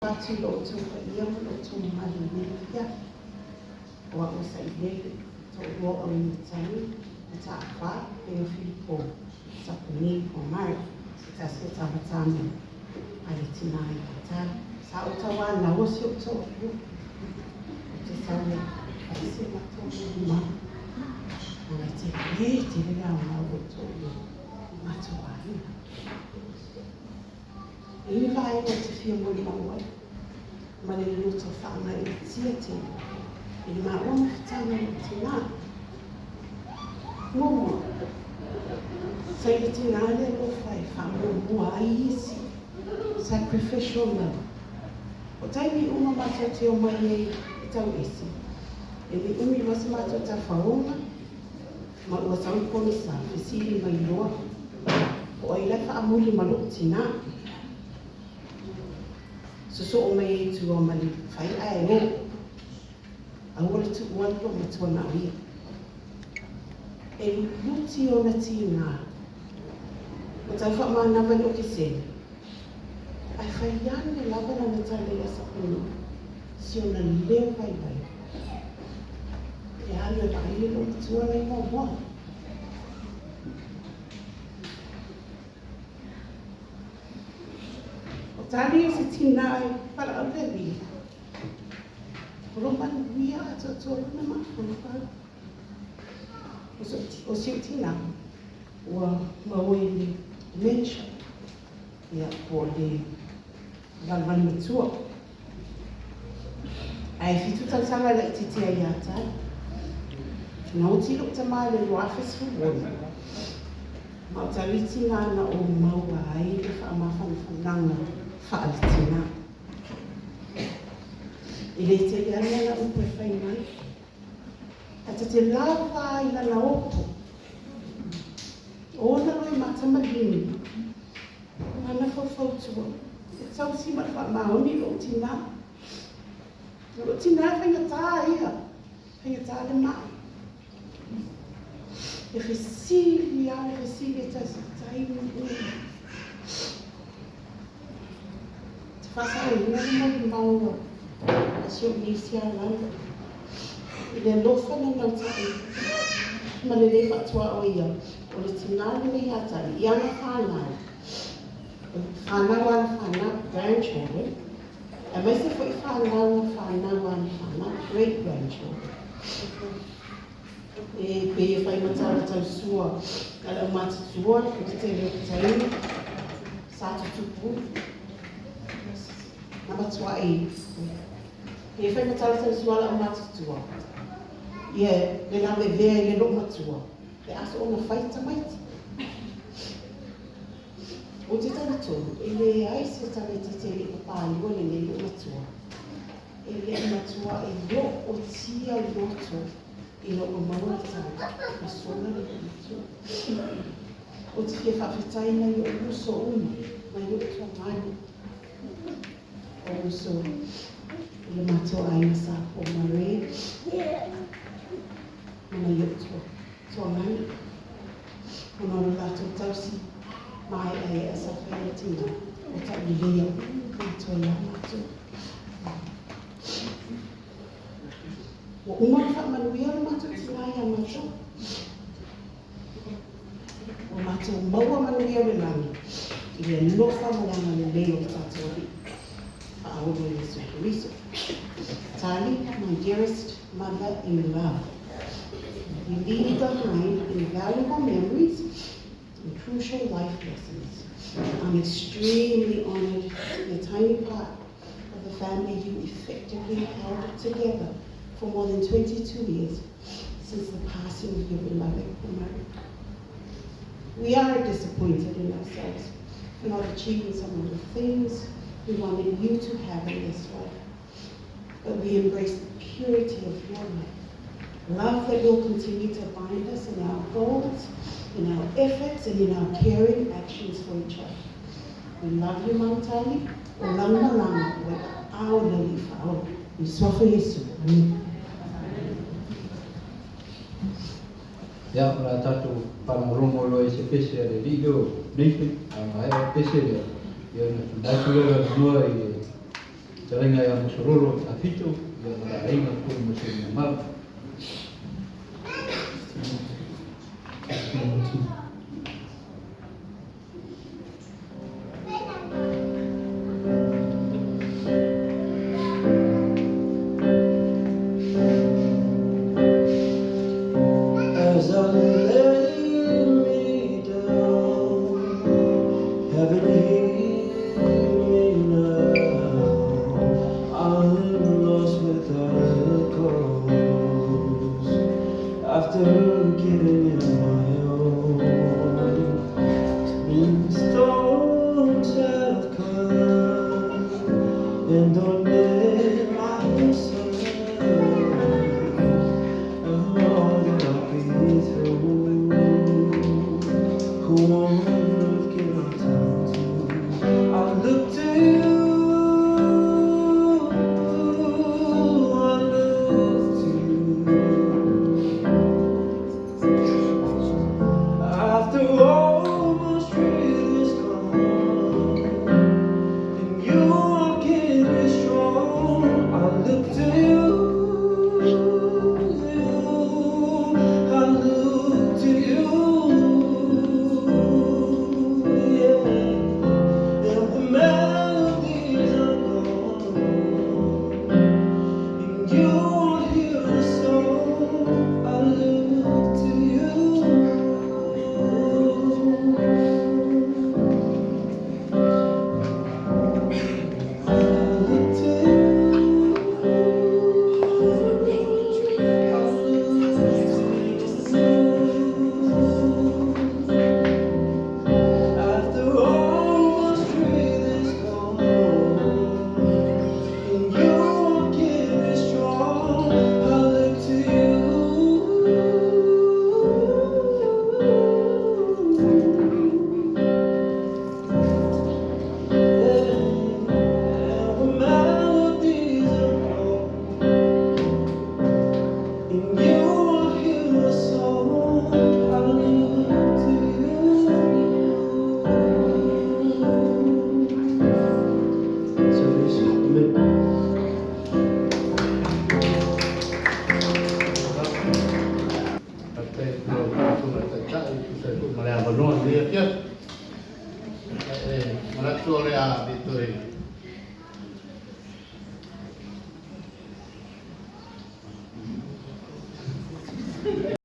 Atu i lo outou paia ma lo outou mamalu i lenei afiafi. O au o Sailele, toalua o Auina Tani, Mataafa, Teo Filipo, Sapani, Pomare, se tasi o tama tāne a le tinā ia Tali. Sa ou tauānaua si ou toalua. Ou te sau e fai si o matou molimau. Leaga e tele tele le aoga o lou toalua i matou aiga. E i ai vaega ou te fia molimau ai ma le loto faagaeetia tele i le maua mafutaga o lou tinā. Muamua, sa i le tinā le alofa e faamuamua ai isi, sacrificial love. O taimi uma matou te omai ai e tau ese, e le umi loa se matou tafaoga, Ma ua sau le pogisa, fesili mai loa, O ai la e faamuli ma lou tinā? Sosoo mai ai i tua ma le fai ae o. Aua le tuua le loomatua na o ia. E luluti ona tinā. Ua tau faamanava i le okesene, ae fai ane lava lana tala ia Saponi, si ona leo vaivai. E alu e vaai le loomatua la i muamua. O Tali o se tinā e valaau le alii. O lo manuia atoatoa lona mafaufau. O si ou tinā, ua maua i le dementia, ia, po o le valevale matua. Ae 7 tausaga e laitiiti ai ia Tali. Na oti lou tama i le 2016, ma o Tali tinā na ou maua ai le faamafanafanaga faale-tinā. E le tele lava ana upu e fai mai, ae ta te lava ai lana opo. O ona loimata maligi ma ana faufautua e tausi ma le faamaoni lou tinā. O lou tinā e faigata ia, faigata le mai. E fesili lava le fesili e tasi i taimi uma. Te faasaoina le molimau a si ou niece ia Lana i le alofa na nauta'i ma le lē faatuaoia o le tinā lenei ia Tali i ana fanau, fanau a ana fanau, grandchildren, aemaise foi fanau a fanau a ana fanau, great grandchildren. E pei e fai ma tala tausua a le aumatutua i le tele o taimi sa tutupu na matuai e fai ma tala tausua a le aumatutua ia le lavevea i le loomatua pe a soona fai tamaiti. Ou te talitonu e leai se tamaitiiti e le i papalua lenei loomatua. E le i matuai ootia loto ina ua maua le tala ua sola le loomatua. Ou te fia faafetai nai ou uso uma mai ou tuagane, o uso i le matou aiga sa Pomare ma nai ou tuagane, ona o le latou tausi maeaea sa faia le tinā o tauleleia matou ia matou. Ua uma ona faamanuia lo matou tinā ia matou. Ua matou maua manuia o le lagi i le alofa ma le agalelei o le tatou Alii Faaola Iesu Keriso. Tali, my dearest mother in love, you leave behind invaluable memories and crucial life lessons. I'm extremely honored to be a tiny part of the family you effectively held together for more than 22 years since the passing of your beloved Pomare. We are disappointed in ourselves for not achieving some of the things we wanted you to have in this life. But we embrace the purity of your life. Love that will continue to bind us in our goals, in our efforts, and in our caring actions for each other. We love you, Mum Tali. O lana malanga, ua i aao le Alii Faaola. I le Suafa o Iesu. Amene. Ia, o le a tatou faalogologo loa i se pese a le alii lea o Nathan, a maea le pese lea, ia ona tuu atu lea o le avanoa i le Fetalaiga ia Musololo Tafito, ia ma le aiga foi ma se mamao. As I lay me down, heaven hear me now. I'm lost without a cause. After giving it my all, when storms have come and don't my soul. Of all that I've been through, who on earth can I turn to? I look to you, I look to you. After all my strength is gone, and you are keep me strong. I look to you. I look to you. Yeah. And when melodies are gone, and you won't hear a song, I look to you. I look to you. I look to you. After all my strength is gone, and you won't get me strong, I look to you. Yeah, when melodies are gone, and you won't hear a song, I look to you. Service, amen. Faafetai atu i lau Susuga Taitai e tusa ai foi ma le avanoa i lenei afiafi. E manatu o le a le toe